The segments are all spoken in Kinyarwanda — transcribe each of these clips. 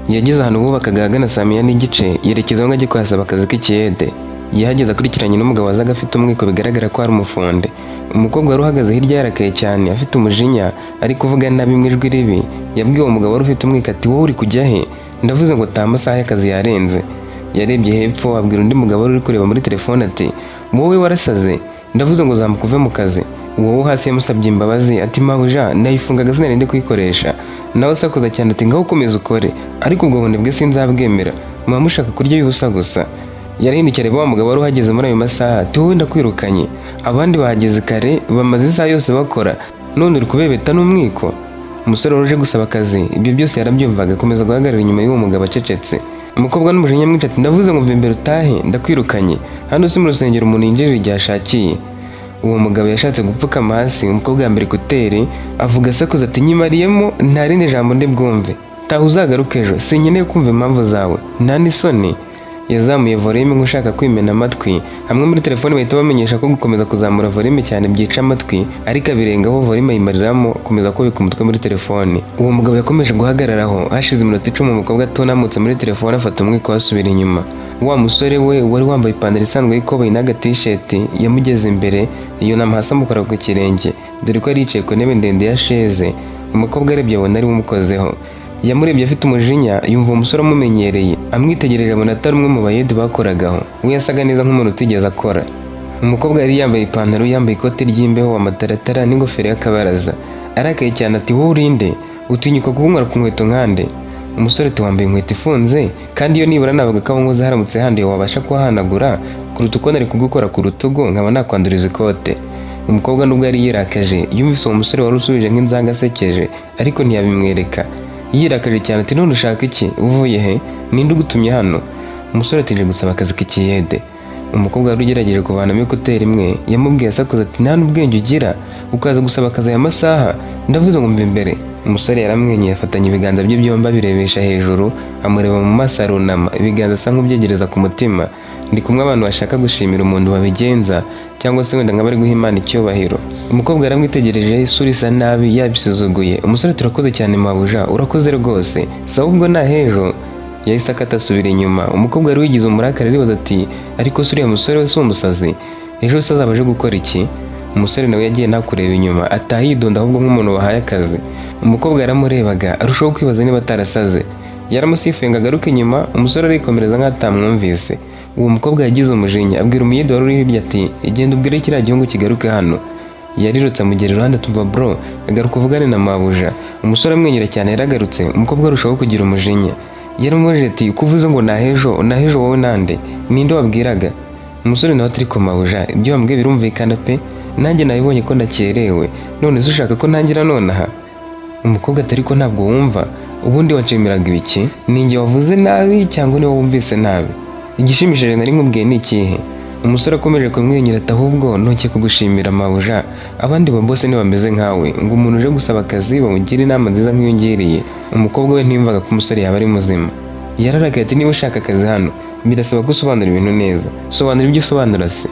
Yageze ahantu bubakaga ahagana saa 1:30, yerekeza aho ngo ajye kuhasaba akazi k'ikiyede. Yahageze akurikiranye n'umugabo wazaga afite umwiko, bigaragara ko ari umufundi. Umukobwa wari uhagaze hirya yarakaye cyane, afite umujinya, ari kuvuga nabi mu ijwi ribi, yabwiye uwo mugabo wari ufite umwiko ati: "Wowe uri kujya he? Ndavuze ngo taha, amasaha y'akazi yarenze." Yarebye hepfo, abwira undi mugabo wari uri kureba muri telefone ati: "Wowe warasaze, ndavuze ngo zamuka uve mu kazi." Uwo wo hasi yamusabye imbabazi ati: "Mabuja, nayifungaga, sinari ndi kuyikoresha." Nawe asakuza cyane ati: "Ngaho ukomeza ukore, ariko ubwo bunebwe sinzabwemera, muba mushaka kurya y'ubusa gusa." Yarahindukiye areba wa mugabo wari uhageze muri ayo masaha ati: "Wowe ndakwirukanye, abandi bahageze kare, bamaze isaha yose bakora, none uri kubebeta n'umwiko." Umusore wari uje gusaba akazi ibyo byose yarabyumvaga, akomeza guhagarara inyuma y'uwo mugabo acecetse. Umukobwa n'umujinya mwinshi ati: "Ndavuze ngo mva imbere utahe, ndakwirukanye, hano si mu rusengero umuntu yinjirira igihe ashakiye." Uwo mugabo yashatse gupfukama hasi, umukobwa yambara écouteurs, avuga asakuza ati: "Nyimariyemo, nta rindi jambo ndi bwumve, taha uzagaruke ejo, sinkeneye kumva impamvu zawe, nta n'isoni." Yazamuye volume nk'ushaka kwimena amatwi. Hamwe muri telefone bahita bamenyesha ko gukomeza kuzamura volume cyane byica amatwi, ariko abirengaho, volume ayimariramo, komeza kubika umutwe muri telefone. Uwo mugabo yakomeje guhagararaho. Hashize iminota 10, umukobwa atunamutse muri telefone, afata umwiko, asubira inyuma. Wa musore we wari wambaye ipantaro isanzwe y'ikoboyi n'agatisheti yamugeze imbere, yunama hasi, amukora ku kirenge, dore ko yari yicaye ku ntebe ndende ya chaise. Umukobwa arebye abona ari we umukozeho. Yamurebye afite umujinya, yumva uwo musore amumenyereye. Amwitegereje abona atari umwe mu bayede bakoragaho, we yasaga neza nk'umuntu utigeze akora. Umukobwa yari yambaye ipantaro, yambaye ikote ry'imbeho, amataratara n'ingofero y'akabaraza. Arakaye cyane ati: "Wowe urinde utinyuka kunkora ku nkweto nkande?" Umusore ati: "Wambaye inkweto ifunze, kandi iyo nibura navuga ko aho nkoze haramutse handuye wabasha kuhahanagura kuruta uko nari kugukora ku rutugu nkaba nakwanduriza ikote." Umukobwa nubwo yari yirakaje, yumvise uwo musore wari usubije nk'inzanga asekeje, ariko ntiyabimwereka. Yirakaje cyane ati: "None ushaka iki? Uvuye he? Ninde ugutumye hano?" Umusore ati: "Nje gusaba akazi k'ikiyede." Umukobwa wari ugerageje kuvanamo écouteur imwe yamubwiye asakuza ati: "Nta n'ubwenge ugira, ukaza gusaba akazi aya masaha? Ndavuze ngo mva imbere." Umusore yaramwenyuye, afatanya ibiganza bye byombi, abirebesha hejuru, amureba mu maso, arunama, ibiganza asa nk'ubyegereza ku mutima. Ndi kumwe abantu bashaka gushimira umuntu babigenza, cyangwa se wenda nk'abari guha Imana icyubahiro. Umukobwa yaramwitegereje, isura isa nabi, yabisuzuguye. Umusore: "Turakoze cyane mabuja, urakoze rwose, sawa ubwo nahejo." Yahise akata asubira inyuma. Umukobwa wari wigize umurakari aribaza ati: "Ariko se uriya musore we si umusazi? Ejo se azaba aje gukora iki?" Umusore nawe yagiye ntakureba inyuma, ataha yidonda ahubwo nk'umuntu wahaye akazi. Umukobwa yaramurebaga, arushaho kwibaza niba atarasaze. Yaramusifuye ngo agaruke inyuma, umusore arikomereza nk'aho atamwumvise. Uwo mukobwa yagize umujinya, abwira umuyede wari uri hirya ati: "Genda ubwire kiriya gihungu kigaruke hano." Yarirutse amugera iruhande tumva: "Bro, garuka uvugane na mabuja." Umusore amwenyura cyane yaragarutse. Umukobwa arushaho kugira umujinya, yaramubajije ati: "Ko uvuze ngo nahejo, nahejo, wowe nande? Ninde wabwiraga?" Umusore nawe ati: "Ariko mabuja, ibyo wambwiye birumvikana pe, nanjye nabibonye ko nakerewe, none se ushaka ko ntangira nonaha?" Umukobwa ati: "Ariko ntabwo wumva, ubundi wanshimiraga ibiki? Ninjye wavuze nabi cyangwa niwe wumvise nabi? Igishimishije nari nkubwiye ni ikihe?" Umusore akomeje kumwenyura ati: "Ahubwo ntuke kugushimira mabuja, abandi ba boss ntibameze nkawe, ngo umuntu uje gusaba akazi bamugire inama nziza nk'iyo ngiriye." Umukobwa we ntiyumvaga ko umusore yaba ari muzima. Yararakaye ati: "Niba ushaka akazi hano birasaba ko usobanura ibintu neza, sobanura ibyo usobanura se."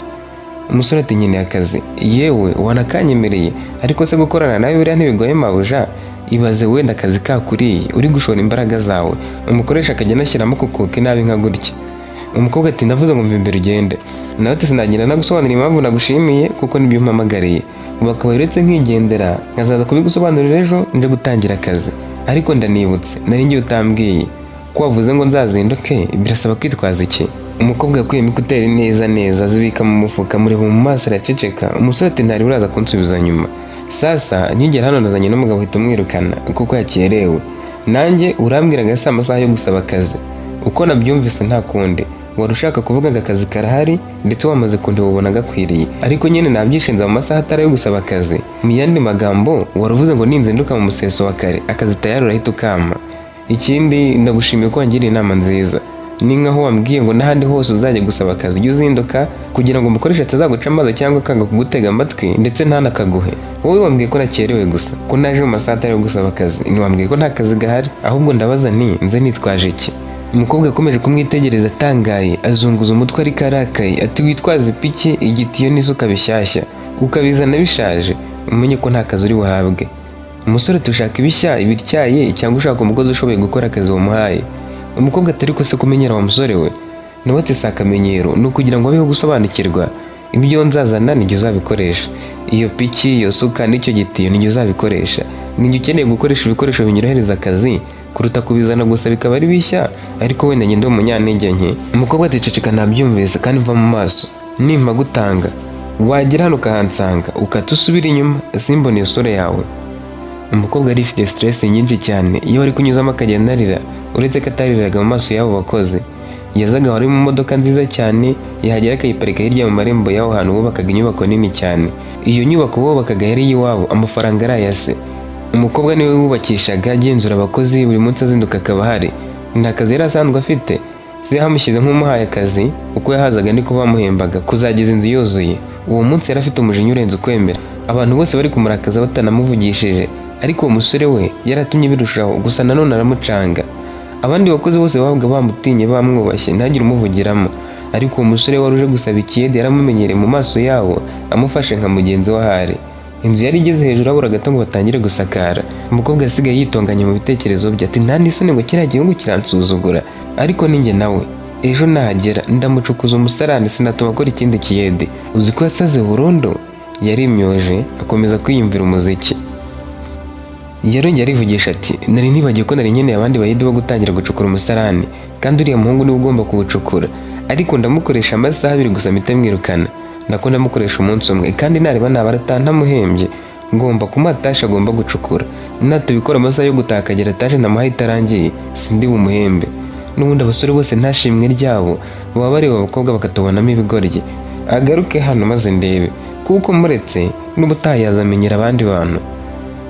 Umusore ati: "Nkeneye akazi, yewe wanakanyemereye, ariko se gukorana nawe buriya ntibigoye mabuja? Ibaze wenda akazi kakuriye, uri gushora imbaraga zawe, umukoresha akajya anashyiramo kukuka nabi nka gutya." Umukobwa ati: "Ndavuze ngo mva imbere ugende." Nawe ati: "Sinagenda nagusobanurira impamvu nagushimiye, kuko nibyo umpamagariye. Ubu akaba uretse nkigendera, nkazaza kubigusobanurira ejo nje gutangira akazi. Ariko ndanibutse, nari ngiye utambwiye ko wavuze ngo nzazinduke, birasaba kwitwaza iki?" Umukobwa yakuyemo écouteurs neza neza, azibika mu mufuka, mureba mu maso, araceceka. Umusore ati: "Ntari uraza kunsubiza nyuma. Sasa nkigera hano nazanye n'umugabo, uhita umwirukana kuko yakerewe. Nanjye urambwiraga si amasaha yo gusaba akazi. Uko nabyumvise, nta kundi wari ushaka kuvuga ngo akazi karahari, ndetse wamaze kundeba ubona gakwiriye, ariko nyine nabyishinze mu masaha atari ayo gusaba akazi. Mu yandi magambo, wari uvuze ngo ninzinduka mu museso wa kare, akazi tayari urahita ukampa. Ikindi, ndagushimiye ko wangiriye inama nziza. Ni nkaho wambwiye ngo n'ahandi hose uzajya gusaba akazi ujye uzinduka, kugira ngo umukoresha atazaguca amazi cyangwa akanga kugutega amatwi, ndetse ntanakaguhe. Wowe wambwiye ko nakerewe gusa, ko naje mu masaha atari ayo gusaba akazi, ntiwambwiye ko nta kazi gahari. Ahubwo ndabaza nti nze nitwaje iki?" Umukobwa yakomeje kumwitegereza atangaye, azunguza umutwe ariko arakaye ati: "Witwaze ipiki, igitiyo n'isuka bishyashya, ukabizana bishaje, umenye ko nta kazi uri buhabwe." Umusore: "Tushaka ibishya, ibityaye, cyangwa ushaka umukozi ushoboye gukora akazi wamuhaye?" Umukobwa atari ko se kumenyera wa musore we? Nawe ati: "Si akamenyero, ni ukugira ngo abeho gusobanukirwa. Ibyo nzazana nijye uzabikoresha, iyo piki, iyo suka n'icyo gitiyo nijye uzabikoresha. Nijye ukeneye gukoresha ibikoresho binyorohereza akazi kuruta kubizana gusa bikaba ari bishya, ariko wenda njye ndi umunyantege nke." Umukobwa ati: "Ceceka, nabyumvise, kandi mva mu maso. Nimpa gutanga wagera hano ukahansanga, ukata usubira inyuma, simbone isura yawe." Umukobwa yari ifite stress nyinshi cyane iyo bari kunyuzamo akagenda arira, uretse ko atariraga mu maso y'abo bakozi. Yazaga wari mu modoka nziza cyane, yahagera akayiparika hirya mu marembo y'aho hantu bubakaga inyubako nini cyane. Iyo nyubako bubakaga yari iy'iwabo, amafaranga ari aya se. Umukobwa niwe wubakishaga, agenzura abakozi, buri munsi azinduka akaba ahari. Nta kazi yari asanzwe afite, se yahamushyize nk'umuhaye akazi. Uko yahazaga niko bamuhembaga kuzageza inzu yuzuye. Uwo munsi yari afite umujinya urenze ukwemera. Abantu bose bari kumurakaza batanamuvugishije, ariko uwo musore we yaratumye birushaho. Gusa nanone aramucanga. Abandi bakozi bose babaga bamutinye, bamwubashye, ntagire umuvugiramo, ariko uwo musore wari uje gusaba ikiyede yaramumenyereye, mu maso yabo amufashe nka mugenzi we. Ahari inzu yari igeze hejuru, habura gato ngo batangire gusakara. Umukobwa yasigaye yitonganya mu bitekerezo bye ati: "Nta n'isoni ngo kiriya gihugu kiransuzugura, ariko ninjye nawe ejo nahagera ndamucukuza umusarani, sinatuma akora ikindi kiyede. Uzi ko yasaze burundu?" Yarimyoje, akomeza kwiyumvira umuziki. Yarongeye arivugisha ati: "Nari nibagiwe ko nari nkeneye abandi bayede bo gutangira gucukura umusarani, kandi uriya muhungu niwe ugomba kuwucukura, ariko ndamukoresha amasaha 2 gusa mpite mwirukana. Nako ndamukoresha umunsi umwe, kandi nareba nabara ntamuhembye. Ngomba kumuha tâche agomba gucukura. Natabikora, amasaha yo gutaha akagera tâche ntamuhaye itarangiye, sindi bumuhembe. N'ubundi abasore bose nta shimwe ryabo, baba bareba abakobwa bakatubonamo ibigoryi. Agaruke hano maze ndebe, kuko muretse n'ubutaha yazamenyera abandi bantu."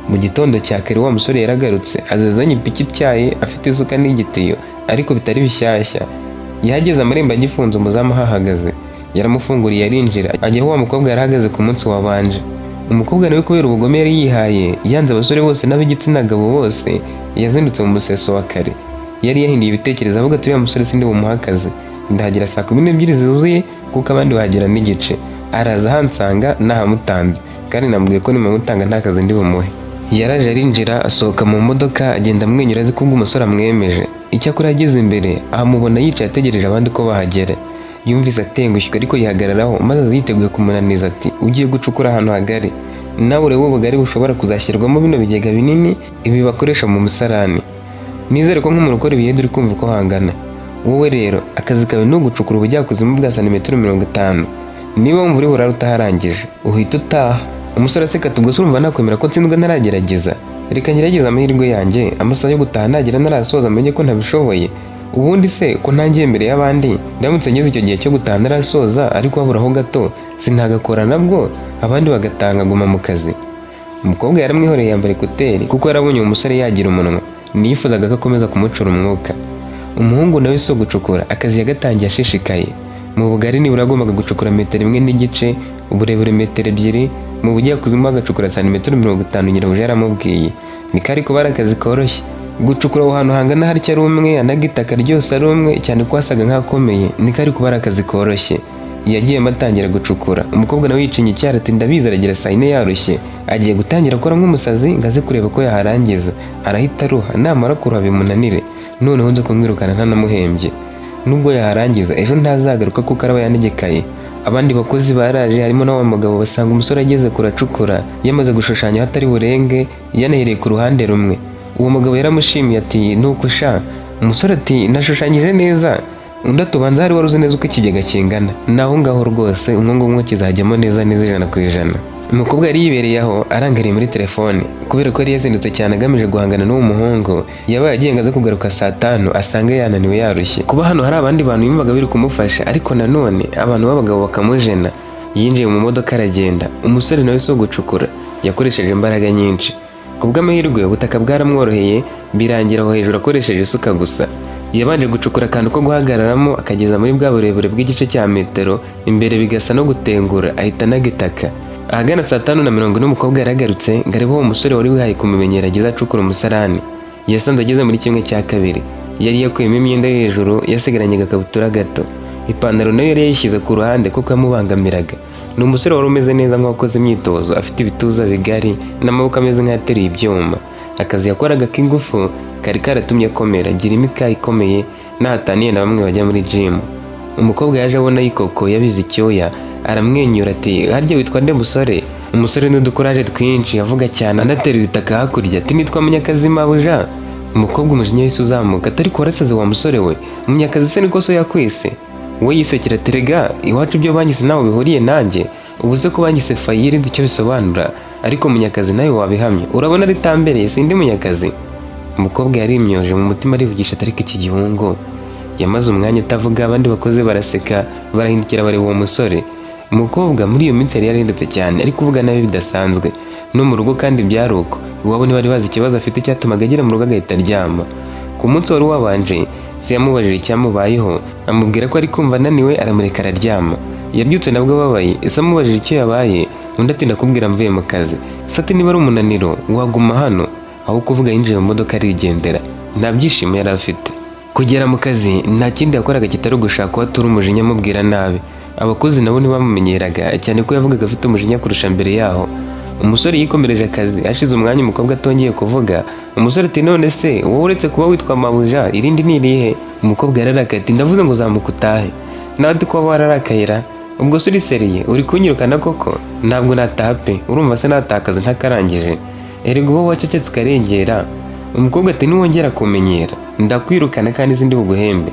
Mu gitondo cya kare wa musore yaragarutse, azazanye ipiki ityaye, afite isuka n'igitiyo ariko bitari bishyashya. Yahageze amarembo agifunze, umuzamu ahahagaze. Yaramufunguriye arinjira, ajya aho wa mukobwa yari ahagaze ku munsi wabanje. Umukobwa nawe, kubera ubugome yari yihaye, yanze abasore bose n'ab'igitsina gabo bose, yazindutse mu museso wa kare. Yari yahinduye ibitekerezo, avuga ati: "Uriya musore sindi bumuhe akazi. Ndahagera saa 12 zuzuye, kuko abandi bahagera n'igice. Araza ahansanga nahamutanze, kandi namubwiye ko nimamutanga nta kazi ndi bumuhe." Yaraje arinjira, asohoka mu modoka agenda amwenyura, azi ko ubwo umusore amwemeje. Icyakora yageze imbere ahamubona yicaye ategereje abandi ko bahagera. Yumvise atengushywe, ariko yihagararaho, maze aza yiteguye kumunaniza ati: "Ugiye gucukura ahantu hagari, nawe urebe ubugari bushobora kuzashyirwamo bino bigega binini, ibi bakoresha mu musarani. Nizere ko nk'umuntu ukora ibiyede uri kumva uko hangana. Wowe rero akazi kawe ni ugucukura ubujyakuzimu bwa santimetero 50. Niba wumva uri burare utaharangije, uhita utaha." Umusore aseka ati: "Ubwo se urumva nakwemera ko ntsindwa ntaragerageza? Reka ngerageze amahirwe yanjye, amasaha yo gutaha nagera ntarasoza amenye ko ntabishoboye. Ubundi se ko ntangiye imbere y'abandi, ndamutse ngeze icyo gihe cyo gutaha ntarasoza ariko haburaho gato, sinagakora nabwo abandi bagatanga guma mu kazi?" Umukobwa yaramwihoreye, yambara écouteurs, kuko yarabonye uwo musore yagira umunwa, ntiyifuzaga ko akomeza kumucura umwuka. Umuhungu nawe si ugucukura, akazi yagatangiye ashishikaye. Mu bugari nibura agombaga gucukura metero 1.5, uburebure metero 2, mu bujyakuzimu agacukura santimetero 50. Nyirabuja yaramubwiye niko, ariko bari akazi koroshye gucukura aho hantu hangana hatya ari umwe, anaga itaka ryose ari umwe, cyane ko hasaga nk'ahakomeye. Niko ariko bari akazi koroshye. Yagiyemo atangira gucukura. Umukobwa nawe yicinya icyara ati: "Ndabizi, aragera saa 4 yarushye, agiye gutangira akora nk'umusazi ngo aze kureba ko yaharangiza. Arahita aruha, namara kuruha bimunanire, noneho nze kumwirukana ntanamuhembye. Nubwo yaharangiza ejo ntazagaruka kuko araba yanegekaye." Abandi bakozi baraje, harimo na wa mugabo, basanga umusore ageze kuracukura, yamaze gushushanya aho atari burenge, yanahereye ku ruhande rumwe. Uwo mugabo yaramushimiye ati: "Nuko sha." Umusore ati: "Nashushanyije neza." Undi atubanza hari wari uzi neza uko ikigega kingana, naho ngaho rwose umwe ngumwe kizajyamo neza neza 100%. Umukobwa yari yibereye aho arangariye muri telefone, kubera ko yari yazindutse cyane agamije guhangana n'uwo muhungu. Yabaye agiye ngo aze kugaruka saa 5, asanga yananiwe, yarushye. Kuba hano hari abandi bantu yumvaga biri kumufasha, ariko nanone abantu b'abagabo bakamujena. Yinjiye mu modoka aragenda. Umusore nawe si ugucukura, yakoresheje imbaraga nyinshi. Ku bw'amahirwe ubutaka bwaramworoheye, birangira aho hejuru akoresheje isuka gusa. Yabanje gucukura akantu ko guhagararamo, akageza muri bwa burebure bw'igice cya metero, imbere bigasa no gutengura, ahita anaga itaka. Ahagana saa 5:40 umukobwa yaragarutse ngo arebe uwo musore wari wihaye kumumenyera ageze acukura umusarani. Yasanze ageze muri kimwe cya kabiri. Yari yakuyemo imyenda yo hejuru, yasigaranye agakabutura gato. Ipantaro nayo yari yayishyize ku ruhande kuko yamubangamiraga. Ni umusore wari umeze neza nk'uwakoze imyitozo, afite ibituza bigari n'amaboko ameze nk'ayateruye ibyuma. Akazi yakoraga k'ingufu. Kari karatumye akomera, agira imikaya ikomeye n'ahataniye na bamwe bajya muri jimu. Umukobwa yaje abona yikoko yabize icyuya, aramwenyura ati: "Harya witwa nde, musore?" Umusore n'udukuraje twinshi, avuga cyane anatera ibitaka hakurya, ati: "Nitwa Munyakazi, mabuja." Umukobwa umujinya wahise uzamuka, atari ko warasaze wa musore we? Munyakazi se niko so yakwise? We yisekera ati: "Rega iwacu ibyo banyise ntaho bihuriye nanjye. Ubu se ko banyise Fayiri nzi icyo bisobanura, ariko Munyakazi nawe wabihamye, urabona ritambereye? Sindi Munyakazi." Umukobwa yarimyoje, mu mutima arivugisha ati: "Ariko iki gihungu." Yamaze umwanya atavuga, abandi bakozi baraseka, barahindukira bareba uwo musore. Umukobwa muri iyo minsi yari yarahindutse cyane, ari kuvuga nabi bidasanzwe. No mu rugo kandi byari uko. Iwabo ntibari bazi ikibazo afite cyatumaga agera mu rugo agahita aryama. Ku munsi wari wabanje se yamubajije icyamubayeho, amubwira ko ari kumva ananiwe, aramureka araryama. Yabyutse nabwo ababaye, ese amubajije icyo yabaye, undi ati: "Ndakubwira mvuye mu kazi." Se ati: "Niba ari umunaniro waguma hano." Aho kuvuga yinjiye mu modoka arigendera. Nta byishimo yari afite. Kugera mu kazi nta kindi yakoraga kitari ugushaka uwo atura umujinya amubwira nabi. Abakozi nabo ntibamumenyeraga, cyane ko yavugaga afite umujinya kurusha mbere yaho. Umusore yikomereje akazi. Hashize umwanya umukobwa atongeye kuvuga. Umusore ati: "None se wowe uretse kuba witwa mabuja, irindi ni irihe?" Umukobwa yararakaye ati: "Ndavuze ngo zamuka utahe." Nawe ati: "Kuba wararakayira, ubwo se uri sérieux? Uri kunyirukana koko? Ntabwo nataha pe. Urumva se natakaza ntakarangije? Erega uba wacecetse ukarengera." Umukobwa ati: "Niwongera kumenyera ndakwirukana kandi sindi buguhembe."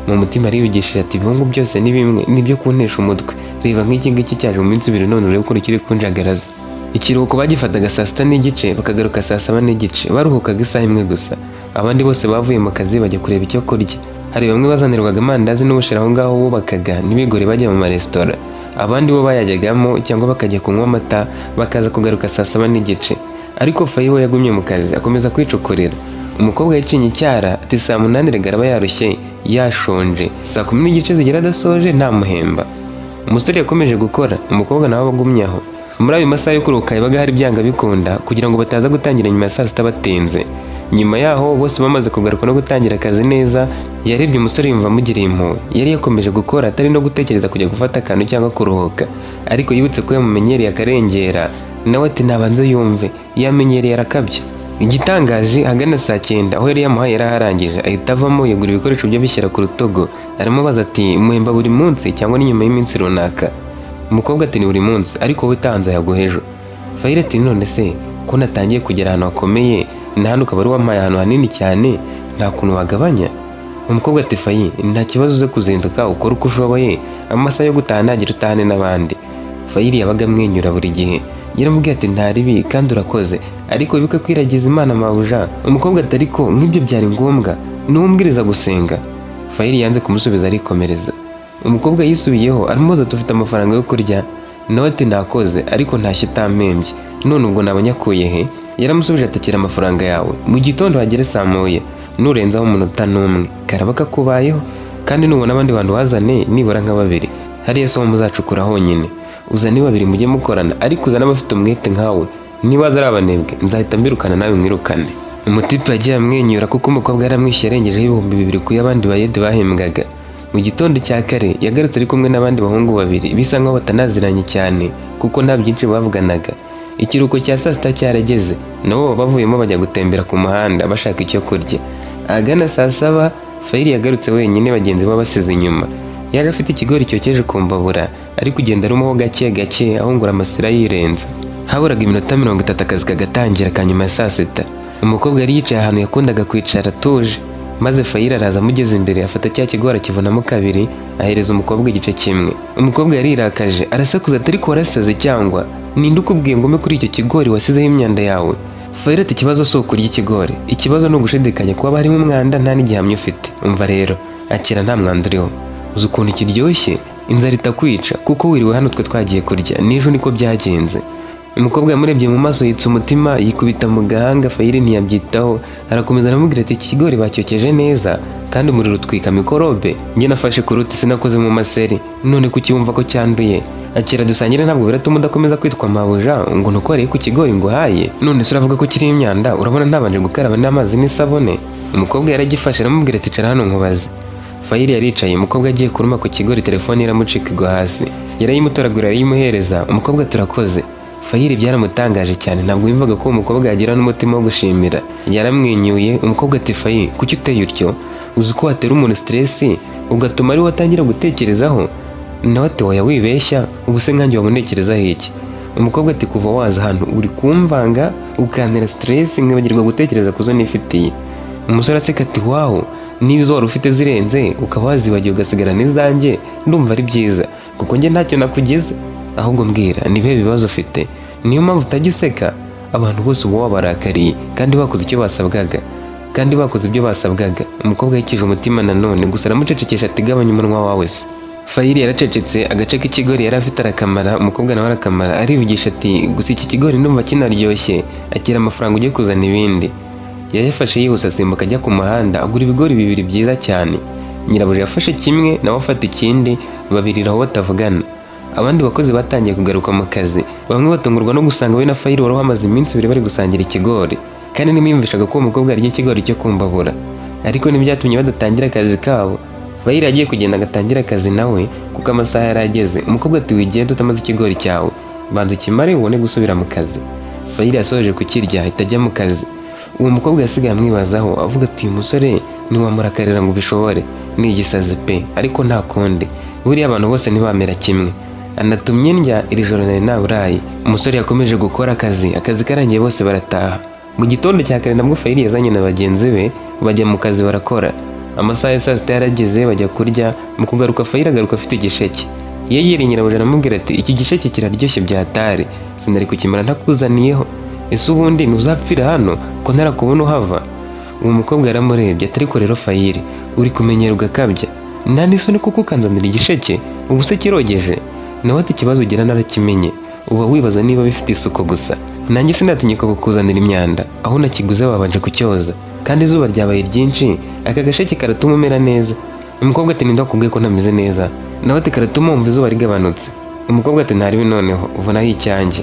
Mu mutima ariyugishije ati: "Ibihungu byose ni bimwe, nibyo kuntesha umutwe. Reba nk'iki ngiki cyaje mu minsi 2, none urebe ukuntu kiri kunjagaraza." Ikiruhuko bagifataga saa 6:30, bakagaruka saa 7:30. Baruhukaga isaha imwe gusa. Abandi bose bavuye mu kazi bajya kureba icyo kurya. Hari bamwe bazanirwaga amandazi n'ubushera aho ngaho bubakaga, ntibigore bajya mu maresitora. Abandi bo bayajyagamo cyangwa bakajya kunywa amata, bakaza kugaruka saa 7:30. Ariko Fayi we yagumye mu kazi, akomeza kwicukurira. Umukobwa yacinye icyara ati: "Saa 8 rega araba yarushye, yashonje. Saa 10:30 zigera adasoje, ntamuhemba." Umusore yakomeje gukora, umukobwa nawe agumye aho. Muri ayo masaha yo kuruhuka yabaga hari byanga bikunda, kugira ngo bataza gutangira nyuma ya saa 6 batinze. Nyuma yaho bose bamaze kugaruka no gutangira akazi neza, yarebye umusore yumva amugiriye impuhwe. Yari yakomeje gukora, atari no gutekereza kujya gufata akantu cyangwa kuruhuka, ariko yibutse ko yamumenyereye akarengera, nawe ati nabanze yumve yamenyereye arakabya. Igitangaje, ahagana saa 9 aho yari yamuhaye yaraharangije, ahita avamo, yagura ibikoresho bye bishyira ku rutugu. Aramubaza ati: "Muhemba buri munsi cyangwa ni nyuma y'iminsi runaka?" Umukobwa ati: "Ni buri munsi, ariko wowe utanze yaguha ejo." Fayire ati: "None se ko natangiye kugera ahantu hakomeye, na hano ukaba wari wampaye ahantu hanini cyane, nta kuntu wagabanya?" Umukobwa ati: "Fayi, nta kibazo, uze kuzinduka ukore uko ushoboye, amasaha yo gutaha nagira utahane n'abandi." Fayiri yabaga amwenyura buri gihe. Yaramubwiye ati: "Nta ribi kandi urakoze, ariko wibuke kwiragiza Imana, mabuja." Umukobwa ati: "Ariko nk'ibyo byari ngombwa? Niwe umbwiriza gusenga?" Fayiri yanze kumusubiza, arikomereza. Umukobwa yisubiyeho, aramubaza ati: "Ufite amafaranga yo kurya?" Nawe ati: "Nakoze, ariko ntashye utampembye. None ubwo naba nyakuye he?" Yaramusubije ati: "Akira amafaranga yawe, mu gitondo hagere saa 1, nurenzaho umunota n'umwe karaba kakubayeho. Kandi nubona abandi bantu wazane nibura nka babiri. Hariya so muzacukura honyine, uzane babiri mujye mukorana, ariko uzane abafite umwete nkawe. Niba ari abanebwe nzahita mbirukana, nawe mwirukane." Umutipe yagiye amwenyura kuko umukobwa yaramwishyuye arengejeho 2000 ku y'abandi bayede bahembwaga. Mu gitondo cya kare yagarutse ari kumwe n'abandi bahungu babiri, bisa nkaho batanaziranye cyane kuko nta byinshi bavuganaga. Ikiruhuko cya saa 6 cyarageze, nabo baba bavuyemo bajya gutembera ku muhanda bashaka icyo kurya. Ahagana saa 7 Fayiri yagarutse wenyine, bagenzi be basize inyuma. Yaje afite ikigori cyokeje ku mbabura, ari kugenda arumaho gake gake, ahungura amasira yirenza. Haburaga iminota 30 akazi kagatangira ka nyuma ya saa 6. Umukobwa yari yicaye ahantu yakundaga kwicara atuje, maze Fayiri araza amugeze imbere, afata cya kigori akivunamo kabiri, ahereza umukobwa igice kimwe. Umukobwa yarirakaje, arasakuza ati: "Ariko warasaze cyangwa ninde ukubwiye ngo ume kuri icyo kigori wasizeho imyanda yawe?" Fayiri ati: "Ikibazo si ukurya ikigori, ikibazo ni ugushidikanya kuba harimo umwanda nta n'igihamya ufite. Umva rero, akira, nta mwanda uriho. Uzi ukuntu kiryoshye? Inzara itakwica kuko wiriwe hano, twe twagiye kurya n'ejo niko byagenze." Umukobwa yamurebye mu maso yitsa umutima, yikubita mu gahanga. Fayiri ntiyabyitaho, arakomeza aramubwira ati: "Iki kigori bacyokeje neza kandi umuriro utwika mikorobe. Njye nafashe ku ruti, sinakoze mu maseri, none kuki wumva ko cyanduye? Akira dusangire, ntabwo biratuma udakomeza kwitwa mabuja ngo nuko wariye ku kigori nguhaye. None se uravuga ko kiriho imyanda, urabona ntabanje gukaraba n'amazi n'isabune?" Umukobwa yaragifashe, aramubwira ati: "Icara hano nkubaze." Fayiri yaricaye. Umukobwa agiye kuruma ku kigori, telefone iramucika igwa hasi. Yarayimutoragura, arayimuhereza. Umukobwa: "Turakoze." Fayiri byaramutangaje cyane, ntabwo yumvaga ko uwo mukobwa yagira n'umutima wo gushimira. Yaramwenyuye. Umukobwa ati: "Fayi, kuki uteye utyo? Uzi ko watera umuntu stress, ugatuma ariwe atangira gutekerezaho?" Nawe ati: "Oya, wibeshya, ubu se nkanjye wamunekerezaho iki?" Umukobwa ati: "Kuva waza hano uri kumvanga, ukantera stress, nkibagirwa gutekereza ku zo nifitiye." Umusore aseka ati: "Wow, niba izo wari ufite zirenze ukaba wazibagiwe ugasigarana izanjye, ndumva ari byiza, kuko njye ntacyo nakugize. Ahubwo mbwira, ni ibihe bibazo ufite? Niyo mpamvu utajya useka abantu bose, uba wabarakariye kandi bakoze icyo basabwaga, kandi bakoze ibyo basabwaga." Umukobwa yikije umutima nanone, gusa aramucecekesha ati: "Gabanya umunwa wawe se." Fayiri yaracecetse, agace k'ikigori yari afite arakamara, umukobwa nawe arakamara. Arivugisha ati: "Gusa iki kigori ndumva kinaryoshye, akira amafaranga ujye kuzana ibindi." Yayafashe yihuse, asimbuka ajya ku muhanda, agura ibigori bibiri byiza cyane. Nyirabuja yafashe kimwe, nawe afata ikindi, babiriraho batavugana. Abandi bakozi batangiye kugaruka mu kazi, bamwe batungurwa no gusanga we na Fayiri wari uhamaze iminsi 2 bari gusangira ikigori, kandi ntibiyumvishaga ko uwo mukobwa arya ikigori cyo kumbabura. Ariko ntibyatumye badatangira akazi kabo. Fayiri agiye kugenda agatangira akazi nawe, kuko amasaha yari ageze. Umukobwa ati: "Wigenda utamaze ikigori cyawe, banza ukimare ubone gusubira mu kazi." Fayiri yasoje kukirya, ahita ajya mu kazi. Uwo mukobwa yasigaye amwibazaho, avuga ati: "Uyu musore ntiwamurakarira ngo ubishobore, ni igisazi pe, ariko nta kundi, buriya abantu bose ntibamera kimwe. Anatumye ndya iri joro nari naburaye." Umusore yakomeje gukora akazi. Akazi karangiye, bose barataha. Mu gitondo cya kare nabwo Fayiri yazanye na bagenzi be, bajya mu kazi barakora. Amasaha ya saa 6 yarageze, bajya kurya. Mu kugaruka, Fayiri agaruka afite igisheke. Yegereye nyirabuja, aramubwira ati: "Iki gisheke kiraryoshye byatari, sinari kukimara ntakuzaniyeho. Ese ubundi ntuzapfira hano ko ntarakubona uhava?" Uwo mukobwa yaramurebye ati: "Ariko rero Fayiri, uri kumenyera ugakabya, nta n'isoni kuko ukanzanira igisheke? Ubu se kirogeje?" Nawe ati: "Ikibazo ugira narakimenye, uba wibaza niba bifite isuku gusa. Nanjye sinatinyuka kukuzanira imyanda, aho nakiguze babanje kucyoza, kandi izuba ryabaye ryinshi. Aka gasheke karatuma umera neza." Umukobwa ati: "Ninde wakubwiye ko ntameze neza?" Nawe ati: "Karatuma wumva izuba rigabanutse." Umukobwa ati: "Ntaribi, noneho ubonaho icyanjye."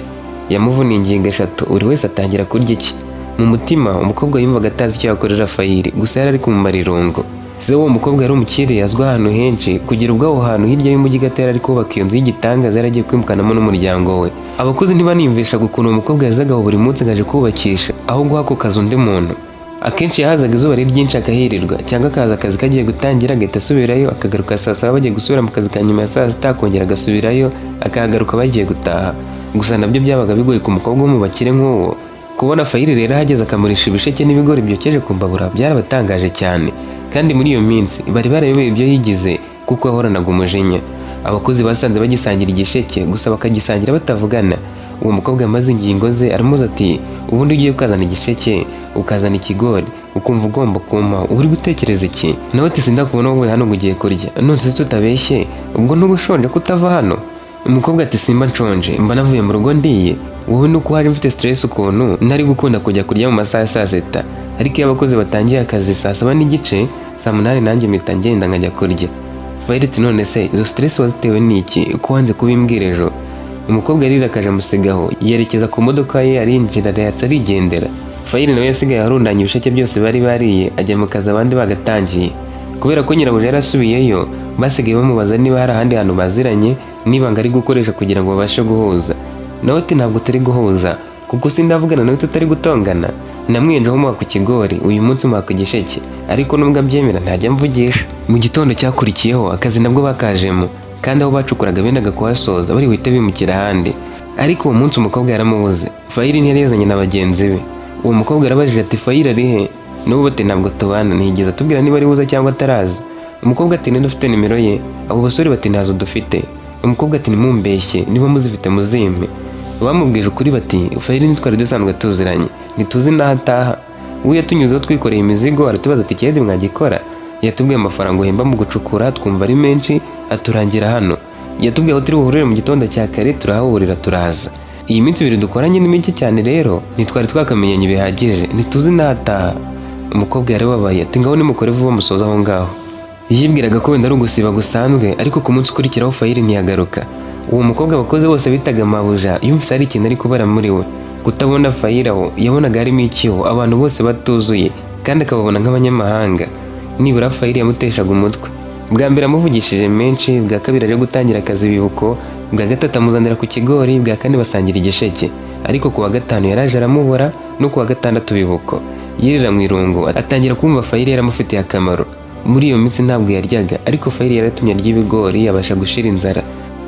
Yamuvuniye ingingo eshatu, buri wese atangira kurya iki. Mu mutima umukobwa yumvaga atazi icyo yakorera Fayiri, gusa yari ari kumumara irungu. Se w'uwo mukobwa yari umukire, azwi ahantu henshi, kugira ubwo aho hantu hirya y'umujyi gato yari ari kubaka iyo nzu y'igitangaza yari agiye kwimukanamo n'umuryango we. Abakozi ntibaniyumvishaga ukuntu uwo mukobwa yazagaho buri munsi ngo aje kubakisha, aho guha ako kazi undi muntu. Akenshi yahazaga izuba ari ryinshi akahirirwa, cyangwa akaza akazi kagiye gutangira agahita asubirayo, akagaruka saa 7 bagiye gusubira mu kazi ka nyuma ya saa 6, akongera agasubirayo, akahagaruka bagiye gutaha. Gusa nabyo byabaga bigoye ku mukobwa wo mu bakire nk'uwo. Kubona Fayiri rero ahageze akamurisha ibisheke n'ibigori byokeje ku mbabura byarabatangaje cyane, kandi muri iyo minsi bari barayobewe ibyo yigize, kuko yahoranaga umujinya. Abakozi basanze bagisangira igisheke, gusa bakagisangira batavugana. Uwo mukobwa yamaze ingingo ze, aramubaza ati: "Ubundi ugiye ukazana igisheke, ukazana ikigori, ukumva ugomba kumpa, uba uri gutekereza iki?" Nawe ati: "Sindakubona wowe hano ngo ugiye kurya. None se tutabeshye, ubwo ntuba ushonje ko utava hano?" Umukobwa ati: "Simba nshonje, mba navuye mu rugo ndiye. Wowe nuko waje mfite stress ukuntu ntari gukunda kujya kurya mu masaha ya saa 6, ariko iyo abakozi batangiye akazi saa 7:30, saa 8 nanjye mpita ngenda nkajya kurya." Fayiri ati: "None se izo stress wazitewe n'iki ko wanze kubimbwira ejo?" Umukobwa yarirakaje, amusigaho, yerekeza ku modoka ye, arinjira, arayatsa, arigendera. Fayiri nawe yasigaye arundanya ibisheke byose bari bariye, ajya mu kazi abandi bagatangiye. Kubera ko nyirabuja yarasubiyeyo, basigaye bamubaza niba hari ahandi hantu baziranye n'ibanga ari gukoresha kugira ngo babashe guhuza. Nawe ati: "Ntabwo turi guhuza, kuko sindavugana nawe tutari gutongana. Namwenjeho muha ku kigori, uyu munsi muha ku gisheke, ariko nubwo abyemera ntajya amvugisha." Mu gitondo cyakurikiyeho akazi nabwo bakajemo, kandi aho bacukuraga bendaga kuhasoza, bari buhite bimukira ahandi. Ariko uwo munsi umukobwa yaramubuze. Fayiri ntiyari yazanye na bagenzi be. Uwo mukobwa yarabajije ati: "Fayiri ari he?" N'ubu bati: "Ntabwo tubana, ntiyigeze atubwira niba ari buze cyangwa ataraza." Umukobwa ati: "Ninde ufite nimero ye?" Abo basore bati: "Ntazo dufite." Umukobwa ati: "Nimumbeshye, niba muzifite muzimpe." Bamubwije ukuri bati: "Fayiri ntitwari dusanzwe tuziranye, ntituzi n'aho ataha. We yatunyuzeho twikoreye imizigo, aratubaza ati: 'Ikiyede mwagikora?' Yatubwiye amafaranga uhemba mu gucukura, twumva ari menshi, aturangira hano. Yatubwiye aho turi buhurire mu gitondo cya kare, turahahurira, turaza. Iyi minsi 2 dukoranye ni mike cyane rero, ntitwari twakamenyanye bihagije, ntituzi n'aho ataha." Umukobwa yarababaye ati: "Ngaho nimukore vuba musoze aho ngaho." Yibwiraga ko wenda ari ugusiba gusanzwe, ariko ku munsi ukurikiraho Fayiri ntiyagaruka. Uwo mukobwa abakozi bose bitaga mabuja yumvise hari ikintu ari kubara muri we. Kutabona Fayiri aho, yabonaga harimo icyuho, abantu bose batuzuye kandi akababona nk'abanyamahanga. Nibura Fayiri yamuteshaga umutwe. Bwa mbere amuvugishije menshi, bwa kabiri aje gutangira akazi bibuko. Bwa gatatu amuzanira ku kigori, bwa kane basangira igisheke, ariko ku wa gatanu yaraje aramubura, no ku wa gatandatu bibuko yirira mu irungu, atangira kumva Fayiri yaramufitiye akamaro. Muri iyo minsi ntabwo yaryaga, ariko Fayiri yaratumye arya ibigori, abasha gushira inzara.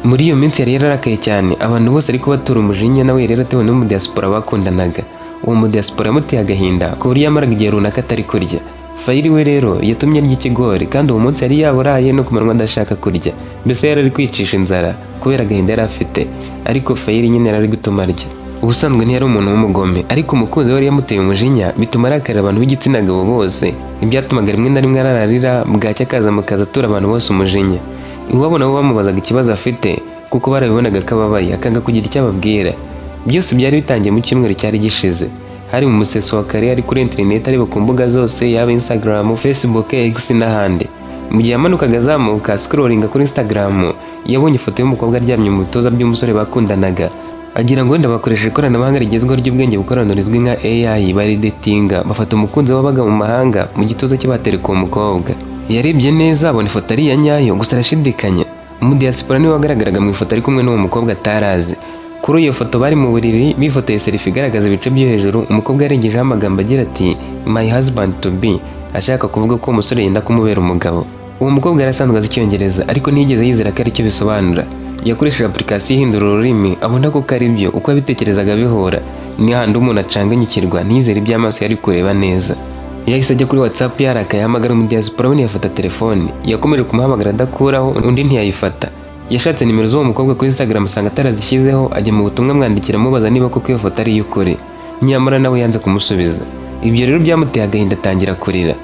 Muri iyo minsi yari yararakaye cyane, abantu bose ariko batura umujinya, nawe yari yaratewe n'umudiaspora bakundanaga. Uwo mudiaspora yamuteye agahinda ku buryo yamaraga igihe runaka atari kurya. Fayiri we rero yatumye arya ikigori, kandi uwo munsi yari yaburaye no ku manywa adashaka kurya, mbese yari ari kwicisha inzara kubera agahinda yari afite, ariko Fayiri nyine yari ari gutuma arya. Ubusanzwe ntiyari umuntu w'umugome, ariko umukunzi we yari yamuteye umujinya bituma arakarira abantu b'igitsina gabo bose. Ibyatumaga rimwe na rimwe arararira, bwacya akaza mu kazi atura abantu bose umujinya. Iwabo nabo bamubazaga ikibazo afite, kuko barabibonaga ko ababaye, akanga kugira icyo ababwira. Byose byari bitangiye mu cyumweru cyari gishize. Hari mu museso wa kare, ari kuri interineti areba ku mbuga zose, yaba Instagram, Facebook, X n'ahandi. Mu gihe yamanukaga azamuka scrollinga kuri Instagram, yabonye ifoto y'umukobwa aryamye mu bituza by'umusore bakundanaga, agira ngo wenda bakoresheje ikoranabuhanga rigezweho ry'ubwenge bukorano rizwi nka AI, bareditinga bafata umukunzi wabaga mu mahanga, mu gituza cye batereka uwo mukobwa. Yarebye neza abona ifoto ari iya nyayo, gusa arashidikanya. Umudiaspora niwe wagaragaraga mu ifoto ari kumwe n'uwo mukobwa atarazi. Kuri iyo foto bari mu buriri bifotoye selfie igaragaza ibice byo hejuru. Umukobwa yarengejeho amagambo agira ati "My husband to be", ashaka kuvuga ko uwo musore yenda kumubera umugabo. Uwo mukobwa yari asanzwe azi Icyongereza, ariko ntiyigeze yizera ko aricyo bisobanura. Yakoresheje application ihindura ururimi, abona ko ari byo, uko yabitekerezaga bihura. Ni hahandi umuntu acanganyukirwa, ntiyizere ibyo amaso yari kureba neza. Yahise ajya kuri WhatsApp yarakaye, ahamagara umudiaspora, we ntiyafata telefone. Yakomeje kumuhamagara adakuraho, undi ntiyayifata. Yashatse nimero z'uwo mukobwa kuri Instagram, asanga atarazishyizeho, ajya mu butumwa amwandikira amubaza niba koko iyo foto ari iy'ukuri, nyamara nawe yanze kumusubiza. Ibyo rero byamuteye agahinda, atangira kurira.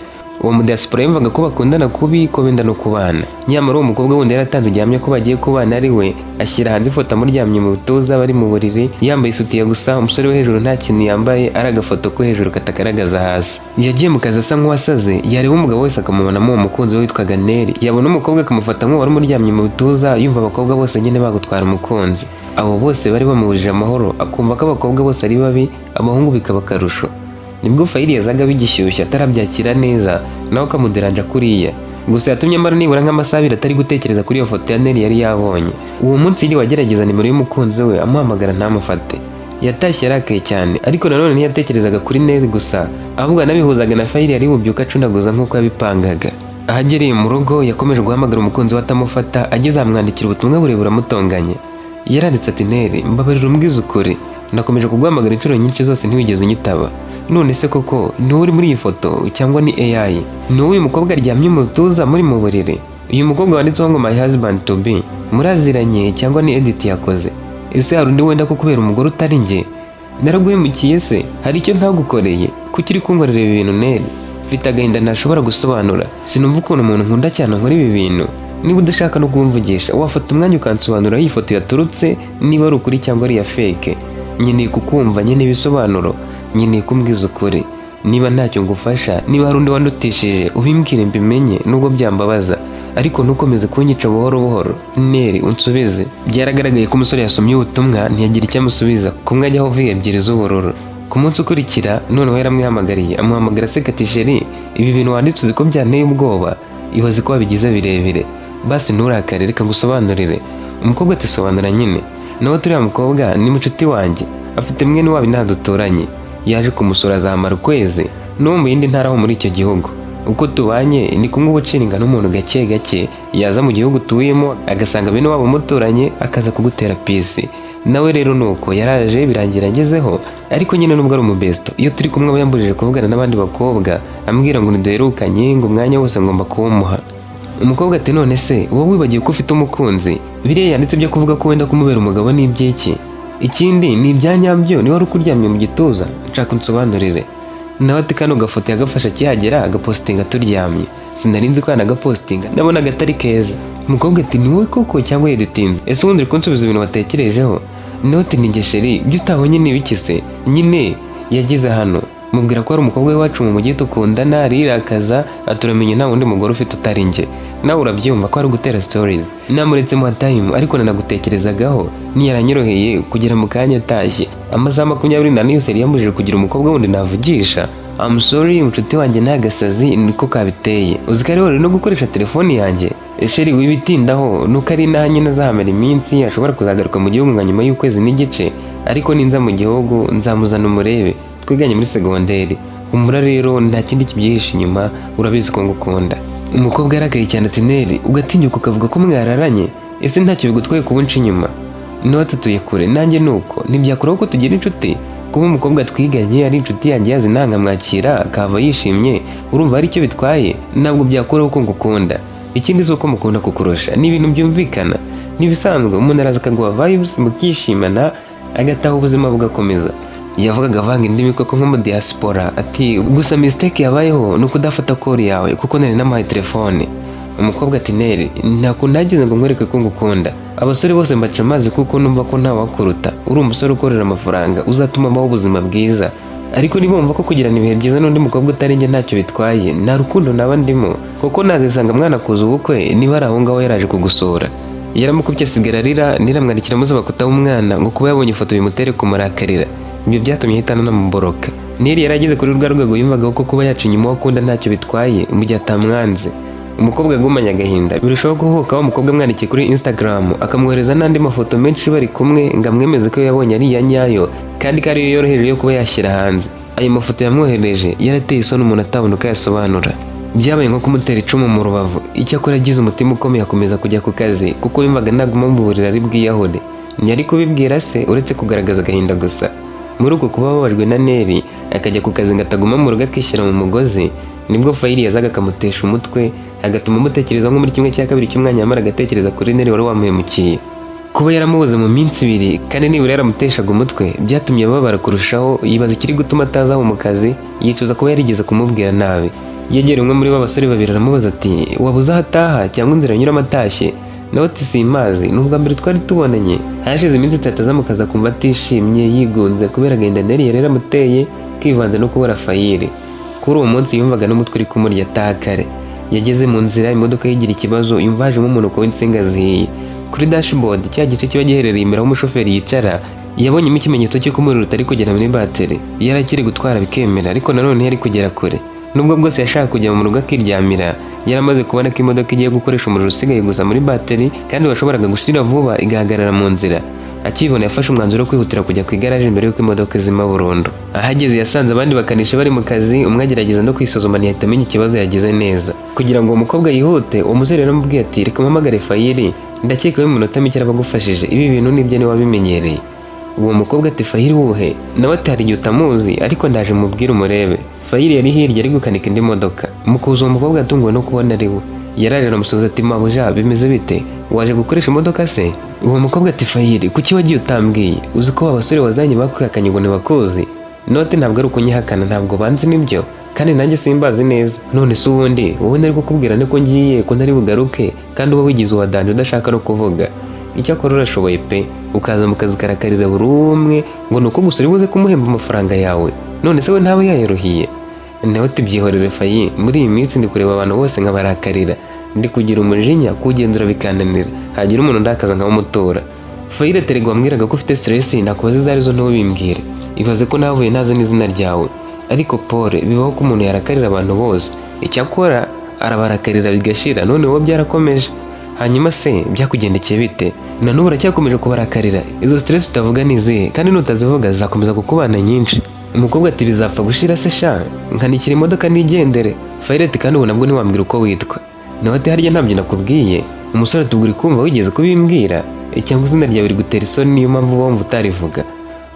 Uwo mudiaspora yumvaga ko bakundana kubi, ko benda no kubana, nyamara uwo mukobwa wundi yaratanze igihamya ko bagiye kubana, ari we ashyira hanze ifoto amuryamye mu bituza, bari mu buriri, yambaye isutiye gusa, umusore wo hejuru nta kintu yambaye, ari agafoto ko hejuru katagaragaza hasi. Yagiye mu kazi asa nk'uwasaze, yareba umugabo wese akamubonamo uwo mukunzi we witwaga Neri, yabona umukobwa akamufata nk'uwari umuryamye mu bituza. Yumva abakobwa bose nyine bagutwara umukunzi. Abo bose bari bamubujije amahoro, akumva ko abakobwa bose ari babi, abahungu bikaba akarusho. Nibwo Fayiri yazaga bigishyushye, atarabyakira neza, nawe akamuderanja kuriya. Gusa yatumye amara nibura nk'amasaha 2 atari gutekereza kuri iyo foto ya Neri yari yabonye. Uwo munsi yiriwe agerageza nimero y'umukunzi we, amuhamagara ntamufate. Yatashye yarakaye cyane, ariko nanone ntiyatekerezaga kuri Neri gusa, ahubwo anabihuzaga na Fayiri yari bubyuka acunaguza nk'uko yabipangaga. Aho agereye mu rugo yakomeje guhamagara umukunzi we atamufata, ageze amwandikira ubutumwa burebure amutonganye. Yaranditse ati: "Neri, mbabarira umbwize ukuri, nakomeje kuguhamagara inshuro nyinshi zose ntiwigeze unyitaba. None se koko ni wowe uri muri iyi foto cyangwa ni AI? Ni wowe uyu mukobwa aryamye mu bituza muri mu buriri? Uyu mukobwa wanditseho ngo 'my husband to be' muraziranye cyangwa ni edit yakoze? Ese hari undi wenda ko kubera umugore utari njye? Naraguhemukiye se? Hari icyo ntagukoreye? Kuki uri kunkorera ibi bintu Neri? Mfite agahinda ntashobora gusobanura, sinumva ukuntu umuntu nkunda cyane nkora ibi bintu. Niba udashaka no kumvugisha, wafata umwanya ukansobanurira aho iyi foto yaturutse, niba ari ukuri cyangwa ari iya fake. Nkeneye kukumva, nkeneye ibisobanuro, nkeneye kumbwiza ukuri. Niba ntacyo ngufasha, niba hari undi wandutishije, ubimbwire mbimenye, nubwo byambabaza, ariko ntukomeze kunyica buhoro buhoro. Neri, unsubize." Byaragaragaye ko umusore yasomye ubutumwa, ntiyagira icyo amusubiza, kumwe ajyaho V ebyiri z'ubururu. Ku munsi ukurikira noneho yaramwihamagariye, amuhamagara aseka ati: "Chéri, ibi bintu wanditse uzi ko byanteye ubwoba? Ibaze ko wabigize birebire. Basi nturakare, reka ngusobanurire." Umukobwa ati: "Sobanura nyine." Nawe turiya mukobwa ni mucuti wanjye, afite mwene wabo inaha duturanye, yaje kumusura azamara ukwezi, n'uwo mu yindi ntara aho muri icyo gihugu. Uko tubanye ni kumwe uba ucira ingano umuntu gake gake, yaza mu gihugu utuyemo agasanga bene wabo muturanye, akaza kugutera peace. Nawe rero nuko yaraje, birangira agezeho, ariko nyine nubwo ari umubesto, iyo turi kumwe aba yambujije kuvugana n'abandi bakobwa, ambwira ngo ntiduherukanye, ngo umwanya wose ngomba kuwumuha." Umukobwa ati: "None se wowe wibagiwe ko ufite umukunzi? Biriya yanditse byo kuvuga ko wenda kumubera umugabo ni iby'iki? Ikindi, ni ibya nyabyo, niba wari ukuryamye mu gituza? Nshaka unsobanurire." Nawe ati: "Kano gafoto yagafashe akihagera, agapositinga turyamye. Sinari nzi ko yanagapositinga, nabonaga atari keza." Umukobwa ati: "Ni wowe koko cyangwa yeditinze? Ese ubundi uri kunsubiza ibintu watekerejeho?" Nawe ati: "Ni njye chéri, ibyo utabonye ni ibiki se nyine?" Yageze hano mubwira ko hari umukobwa w'iwacu mu mujyi dukundana, arirakaza, aturamenye nta wundi mugore ufite utari njye. Nawe urabyumva ko ari ugutera stories. Namuretse muha time, ariko nanagutekerezagaho, ntiyaranyoroheye kugera mu kanya atashye. Amasaha 24 yose yari yambujije kugira umukobwa wundi navugisha. I'm sorry, inshuti wanjye ni agasazi, niko kabiteye. Uzi ko ari no gukoresha telefoni yanjye? Chéri, wibitindaho, nuko ari inaha nyine azahamara iminsi, ashobora kuzagaruka mu gihugu nka nyuma y'ukwezi n'igice, ariko ninza mu gihugu nzamuzana umurebe. Twiganye muri segonderi. Humura rero, nta kindi kibyihishe inyuma, urabizi ko ngukunda." Umukobwa yarakaye cyane ati: "Neri, ugatinyuka ukavuga ko mwararanye? Ese ntacyo bigutwaye kuba unca inyuma? Niba tutuye kure nanjye nuko ntibyakuraho ko tugira inshuti. Kuba umukobwa twiganye ari inshuti yanjye, yazi ntangamwakira akahava yishimye, urumva hari icyo bitwaye? Ntabwo byakuraho ko ngukunda. Ikindi si uko mukunda kukurusha, ni ibintu byumvikana, ni ibisanzwe. Umuntu araza akaguha vibes mukishimana, agataha, ubuzima bugakomeza." Yavugaga avanga indimi koko nk'umudiaspora, ati: "Gusa mistake yabayeho ni ukudafata call yawe, kuko nari namuhaye telefone." Umukobwa ati: "Neri, nta kuntu nagize ngo nkwereke ko ngukunda. Abasore bose mbaca amazi kuko numva ko ntawakuruta. Uri umusore ukorera amafaranga, uzatuma mbaho ubuzima bwiza. Ariko niba wumva ko kugirana ibihe byiza n'undi mukobwa utari njye ntacyo bitwaye, nta rukundo naba ndimo, kuko nazisanga mwana kuza ubukwe niba ari aho ngaho yaraje kugusura." Yaramukubye asigara arira. Niramwandikira amusaba kutaba umwana, ngo kuba yabonye ifoto bimutere kumurakarira. Ibyo byatumye ahita anamuboroka. Neri yari ageze kuri rwa rwego yumvaga ko kuba yaca inyuma uwo akunda ntacyo bitwaye mu gihe atamwanze. Umukobwa yagumanye agahinda, birushaho guhuka wa mukobwa amwandikiye kuri Instagram, akamwohereza n'andi mafoto menshi bari kumwe, ngo amwemeze ko yabonye ari iya nyayo kandi ko ariyo yoroheje yo kuba yashyira hanze. Ayo mafoto yamwohereje yarateye isoni, umuntu atabona uko yasobanura. Byabaye nko kumutera icumu mu rubavu. Icyakora yagize umutima ukomeye, akomeza kujya ku kazi, kuko yumvaga naguma mu buriri ari bwiyahure. Ntiyari kubibwira se uretse kugaragaza agahinda gusa. Muri uko kuba ababajwe na Neri, akajya ku kazi ngo ataguma mu rugo akishyira mu mugozi, nibwo Fayiri yazaga akamutesha umutwe, agatuma amutekereza nko muri 1/2 cy'umwanya yamara agatekereza kuri Neri wari wamuhemukiye. Kuba yaramubuze mu minsi 2 kandi nibura yaramuteshaga umutwe, byatumye ababara kurushaho. Yibaza ikiri gutuma ataza aho mu kazi, yicuza kuba yarigeze kumubwira nabi. Yegereye umwe muri bo basore babiri, aramubaza ati: "Wabuze aho ataha cyangwa inzira anyuramo atashye?" Nawe ati: "Simpazi, ni ubwa mbere twari tubonanye." Hashize iminsi 3 aza mu kazi, akumva atishimye, yigunze kubera agahinda Neri yari yaramuteye kivanze no kubura Fayiri. Kuri uwo munsi yumvaga n'umutwe uri kumurya, ataha kare. Yageze mu nzira imodoka yigira ikibazo, yumva hajemo umunuko w'insinga zihiye. Kuri dashboard, cya gice kiba giherereye imbere aho umushoferi yicara, yabonyemo ikimenyetso cy'uko umuriro utari kugera muri bateri. Yari akiri gutwara bikemera, ariko nanone ntiyari kugera kure. Nubwo bwose yashaka kujya mu rugo akiryamira, yari amaze kubona ko imodoka igiye gukoresha umuriro usigaye gusa muri bateri, kandi washoboraga gushira vuba igahagarara mu nzira. Akibona, yafashe umwanzuro wo kwihutira kujya ku igaraje mbere y'uko imodoka izima burundu. Ahageze yasanze abandi bakanishi bari mu kazi. Umwe agerageza no kwisuzuma, ntiyahita amenya ikibazo yagize neza. Kugira ngo uwo mukobwa yihute, uwo musore yaramubwiye ati: "Reka mpamagare Fayiri, ndakeka we mu minota mike araba agufashije, ibi bintu nibyo niwe wabimenyereye." Uwo mukobwa ati: "Fayiri wuhe?" Nawe ati: "Hari igihe utamuzi, ariko ndaje mubwire umurebe." Fayiri yari hirya ari gukanika indi modoka. Mu kuza, uwo mukobwa yatunguwe no kubona ari we. Yaraje aramusuhuza ati: "Mabuja, bimeze bite? Waje gukoresha imodoka se?" Uwo mukobwa ati: "Fayiri, kuki wagiye utambwiye? Uzi ko abasore wazanye bakwihakanye ngo ntibakuzi?" Note: "Ntabwo ari ukunyihakana, ntabwo banzi nibyo, kandi nanjye simbazi neza. None se ubundi wowe nari kukubwira niko ngiye, ko ntari bugaruke, kandi uba wigize uwa danger udashaka no kuvuga? Icyakora urashoboye pe, ukaza mu kazi ukarakarira buri umwe ngo ni uko gusa uri buze kumuhemba amafaranga yawe. None se we ntaba yayaruhiye?" Nawe ati: "Byihorere Fayi, muri iyi minsi ndi kureba abantu bose nkabarakarira, ndi kugira umujinya kuwugenzura bikananira, hagira umuntu ndakaza nkamutora." Fayire ati: "Erega wambwiraga ko ufite stress, nakubaza izo arizo ntubimbwire. Ibaze ko navuye ntazi n'izina ryawe. Ariko pole, bibaho ko umuntu yarakarira abantu bose. Icyakora arabarakarira bigashira, none wowe byarakomeje. Hanyuma se byakugendekeye bite? Na n'ubu uracyakomeje kubarakarira. Izo stress utavuga ni izihe? Kandi nutazivuga zizakomeza kukubana nyinshi." Umukobwa ati: "Bizapfa gushira se sha, nkanikira imodoka nigendere." Fayire ati: "Kandi ubu nabwo ntiwambwira uko witwa?" Nawe ati: "Harya ntabyo nakubwiye?" Umusore ati: "Ubwo uri kumva wigeze kubimbwira, cyangwa izina ryawe rigutera isoni, niyo mpamvu uba wumva utarivuga?"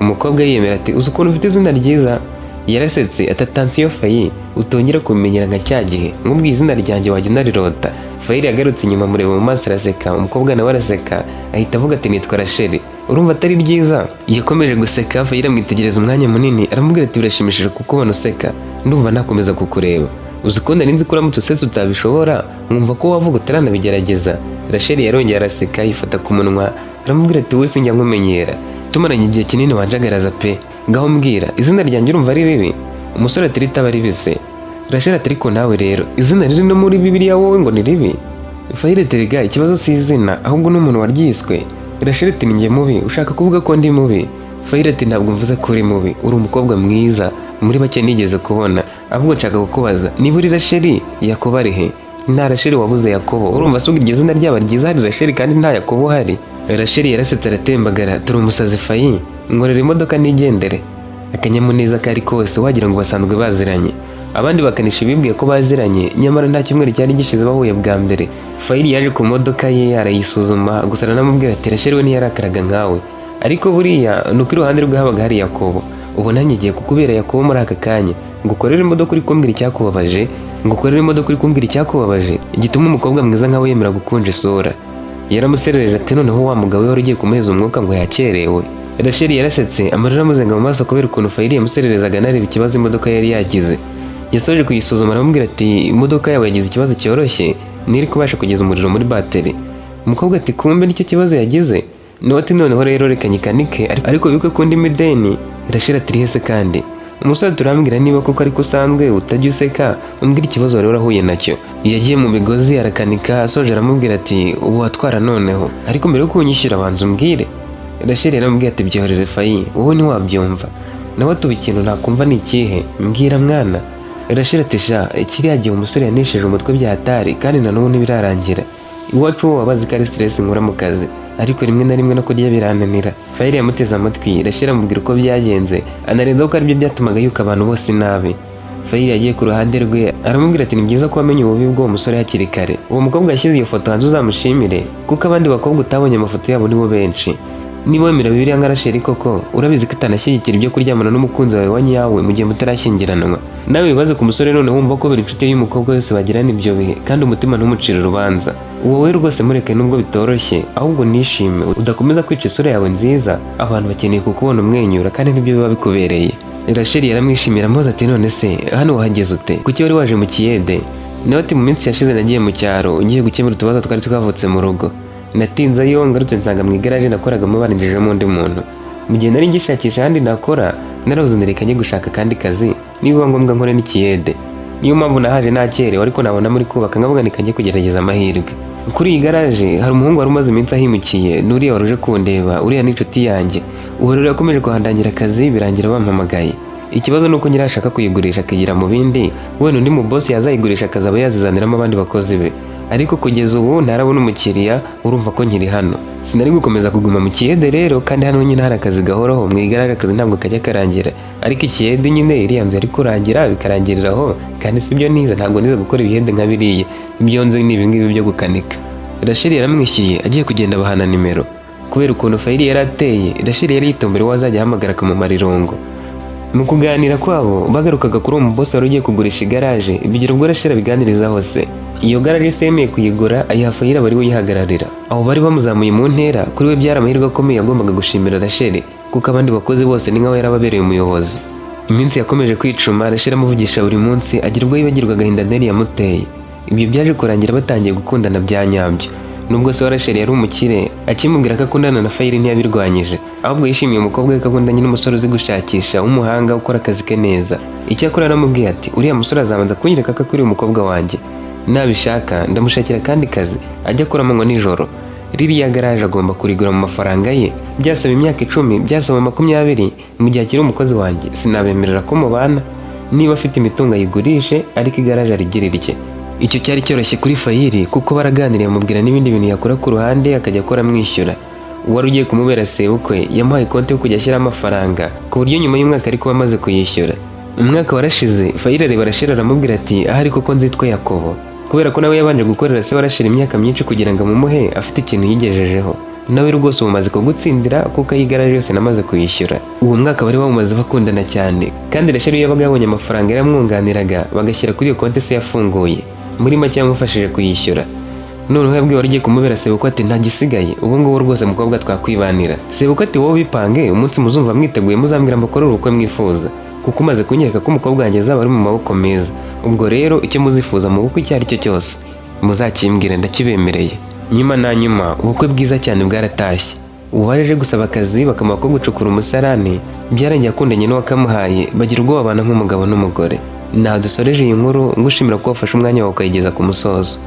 Umukobwa yiyemera ati: "Uzi ukuntu ufite izina ryiza?" Yarasetse ati: "Attention Fayi, utongera kumenyera nka cya gihe nkubwiye izina ryanjye wajya unarirota." Fayiri yagarutse inyuma, amureba mu maso araseka, umukobwa nawe araseka, ahita avuga ati: "Nitwa Rasheli, urumva atari ryiza?" Yakomeje guseka. Fayiri amwitegereza umwanya munini, aramubwira ati: "Birashimishije kukubona useka, ndumva nakomeza kukureba. Uzi ko nari nzi ko uramutse usetse utabishobora, nkumva ko wavuga utaranabigerageza." Rasheli yarongeye araseka, yifata ku munwa, aramubwira ati: "Wowe sinjya nkumenyera, tumaranye igihe kinini wanjagaraza pe. Ngaho mbwira, izina ryanjye urumva ari ribi?" Umusore ati: "Ritaba ribi se?" Rasheli ati: "Ariko nawe rero, izina riri no muri Bibiliya wowe ngo ni ribi?" Fayire ati: "Rega ikibazo si izina, ahubwo n'umuntu waryiswe." Rasheli ati: "Ni njye mubi? Ushaka kuvuga ko ndi mubi?" Fayire ati: "Ntabwo mvuze ko uri mubi, uri umukobwa mwiza muri bake nigeze kubona. Ahubwo nshaka kukubaza niba uri Rasheli, Yakobo ari he?" Nta Rasheli wabuze Yakobo. Urumva se iryo zina ryaba ryiza hari Rasheli kandi nta Yakobo uhari? Rasheli yarasetse aratembagara. Turi umusazi Fayi, nkorera imodoka nigendere. Akanyamuneza kari kose, wagira ngo basanzwe baziranye. Abandi bakanisha bibwiye ko baziranye, nyamara nta cyumweru cyari gishize bahuye bwa mbere. Fayili yaje ku modoka ye arayisuzuma gusa, aranamubwira ati: "Rasheli we ntiyarakaraga nkawe, ariko buriya ni uko iruhande rwe habaga hari Yakobo. Ubu nanjye ngiye kukubera Yakobo muri aka kanya, ngo ukorere imodoka uri kumbwira icyakubabaje, ngo ukorere imodoka uri kumbwira icyakubabaje gituma umukobwa mwiza nkawe yemera gukunja isura." Yaramuserereje ati: "Noneho wa mugabo we wari ugiye kumuheza umwuka ngo yakerewe." Rasheli yarasetse, amarira amuzenga mu maso kubera ukuntu Fayili yamusererezaga anareba ikibazo imodoka yari yagize. Yasoje kuyisuzuma aramubwira ati: "Imodoka yawe yagize ikibazo cyoroshye, ntiri kubasha kugeza umuriro muri bateri." Umukobwa ati: "Kumbe nicyo kibazo yagize?" Nawe ati: "Noneho rero reka nyikanike, ariko wibuke ko ndimo ideni." Rasheli ati: "Rihese kandi?" Umusore turambwira niba koko ariko usanzwe utajya useka, umbwira ikibazo wari warahuye nacyo. Yagiye mu migozi arakanika, asoje aramubwira ati: "Ubu watwara noneho, ariko mbere yo kunyishyura banza umbwire." Rasheli yaramubwiye ati: "Byihorere Fayi, wowe ntiwabyumva." Nawe atuba: "Ikintu ntakumva ni ikihe? Mbwira mwana." Rasheli ati: "Sha, kiriya gihe umusore yanesheje umutwe bya hatari, kandi na n'ubu ntibirarangira. Iwacu wo wabazi ko ari stress nkura mu kazi, ariko rimwe na rimwe no kurya birananira." Fayili yamuteze amatwi, Rasheli amubwira uko byagenze, anarenzaho ko aribyo byatumaga yuka abantu bose nabi. Fayili yagiye ku ruhande rwe aramubwira ati: "Ni byiza ko wamenye ububi bw'uwo musore hakiri kare. Uwo mukobwa yashyize iyo foto hanze uzamushimire, kuko abandi bakobwa utabonye amafoto yabo nibo benshi. Niba wemera Bibiliya nka Rasheli koko, urabizi ko itanashyigikira ibyo kuryamana n'umukunzi wawe wa nyawe mu gihe mutarashyingiranwa. Nawe wibaze ku musore none wumva ko buri inshuti y'umukobwa wese bagirana ibyo bihe, kandi umutima ntumucire urubanza. Wowe rwose mureke nubwo bitoroshye, ahubwo nishime udakomeza kwica isura yawe nziza. Abantu bakeneye kukubona umwenyura, kandi nibyo biba bikubereye." Rasheli yaramwishimira, amubaza ati: "None se hano wahageze ute? Kuki wari waje mu kiyede?" Nawe ati: "Mu minsi yashize nagiye mu cyaro ngiye gukemura utubazo twari twavutse mu rugo. Natinzeyo, ngarutse nsanga mu igaraje nakoragamo barinjijemo undi muntu. Mu gihe nari ngishakisha ahandi nakora, narabuze, reka njye gushaka akandi kazi, nibiba ngombwa nkore n'ikiyede. Niyo mpamvu nahaje nakerewe, ariko nabona muri kubaka nkavuga ni kajye kugerageza amahirwe. Kuri iyi garaje hari umuhungu wari umaze iminsi ahimukiye, n'uriya wari uje kundeba, uriya ni inshuti yanjye. Ubu rero yakomeje kuhandangira akazi, birangira bampamagaye. Ikibazo ni uko nyirayo ashaka kuyigurisha akigira mu bindi, wenda undi mu bosi yazayigurisha akazaba yazizaniramo abandi bakozi be, ariko kugeza ubu ntarabona umukiriya. Urumva ko nkiri hano, sinari gukomeza kuguma mu kiyede rero, kandi hano nyine hari akazi gahoraho. Mu igaraje akazi ntabwo kajya karangira, ariko ikiyede nyine iriya nzu yari kurangira bikarangirira aho, kandi sibyo nize, ntabwo nize gukora ibihede nka biriya. Ibyo nzi ni ibingibi byo gukanika." Rasheli yaramwishyuye, agiye kugenda bahana nimero. Kubera ukuntu Fayili yari ateye, Rasheli yari yitombera uwo azajya ahamagara akamumara irungu. Mu kuganira kwabo bagarukaga kuri uwo mubosi wari ugiye kugurisha igaraje, bigira ubwo Rasheli abiganiriza hose. Iyo garaje se yemeye kuyigura, ayiha Fayili aba ari we uyihagararira. Aho bari bamuzamuye mu ntera, kuri we byari amahirwe akomeye. Yagombaga gushimira Rasheli kuko abandi bakozi bose ni nkaho yarababereye umuyobozi. Iminsi yakomeje kwicuma, Rasheli amuvugisha buri munsi, agira ubwo yibagirwa agahinda Neri yamuteye. Ibyo byaje kurangira batangiye gukundana bya nyabyo. Nubwo se wa Rasheli yari umukire, akimubwira ko akundana na Fayili ntiyabirwanyije, ahubwo yishimiye umukobwa we ko akundanye n'umusore uzi gushakisha, w'umuhanga, ukora akazi ke neza. Icyakora yaramubwiye ati: "Uriya musore azabanza kunyereka ko akwiriye umukobwa wanjye. Nabishaka ndamushakira akandi kazi ajya akora amanywa nijoro. Ririya garaje agomba kurigura mu mafaranga ye, byasaba imyaka 10, byasaba 20. Mu gihe akiri umukozi wanjye sinabemerera ko mubana. Niba afite imitungo ayigurishe, ariko igaraje arigire irye." Icyo cyari cyoroshye kuri Fayili, kuko baraganiriye, amubwira n'ibindi bintu yakora ku ruhande akajya akora amwishyura. Uwari ugiye kumubera sebukwe yamuhaye konti yo kujya ashyiraho amafaranga, ku buryo nyuma y'umwaka ari kuba amaze kuyishyura. Umwaka warashize, Fayili areba Rasheli aramubwira ati: "Ahari koko nzitwa Yakobo." Kubera ko nawe yabanje gukorera se wa Rasheli imyaka myinshi kugira ngo amumuhe afite ikintu yigejejeho. Nawe rwose ubu umaze kugutsindira, kuko ay'igaraje yose namaze kuyishyura. Uwo mwaka bari bawumaze bakundana cyane, kandi Rasheli iyo yabaga yabonye amafaranga yaramwunganiraga, bagashyira kuri iyo konti se yafunguye. Muri make yamufashije kuyishyura. Noneho yabwiye wari ugiye kumubera sebukwe ati: "Nta gisigaye, ubu ngubu rwose mukobwa twakwibanira." Sebukwe ati: "Wowe bipange, umunsi muzumva mwiteguye muzambwira mbakorere ubukwe mwifuza, kuko umaze kunyereka ko umukobwa wanjye azaba ari mu maboko meza. Ubwo rero icyo muzifuza mu bukwe icyo ari cyo cyose muzakimbwire, ndakibemereye." Nyuma na nyuma ubukwe bwiza cyane bwaratashye. Uwaje gusaba akazi bakamuha ko gucukura umusarani, byarangiye akundanye n'uwakamuhaye, bagira ubwoba, babana nk'umugabo n'umugore. Naho dusoreje iyi nkuru, ngushimira ko wafashe umwanya wawe ukayigeza ku musozo.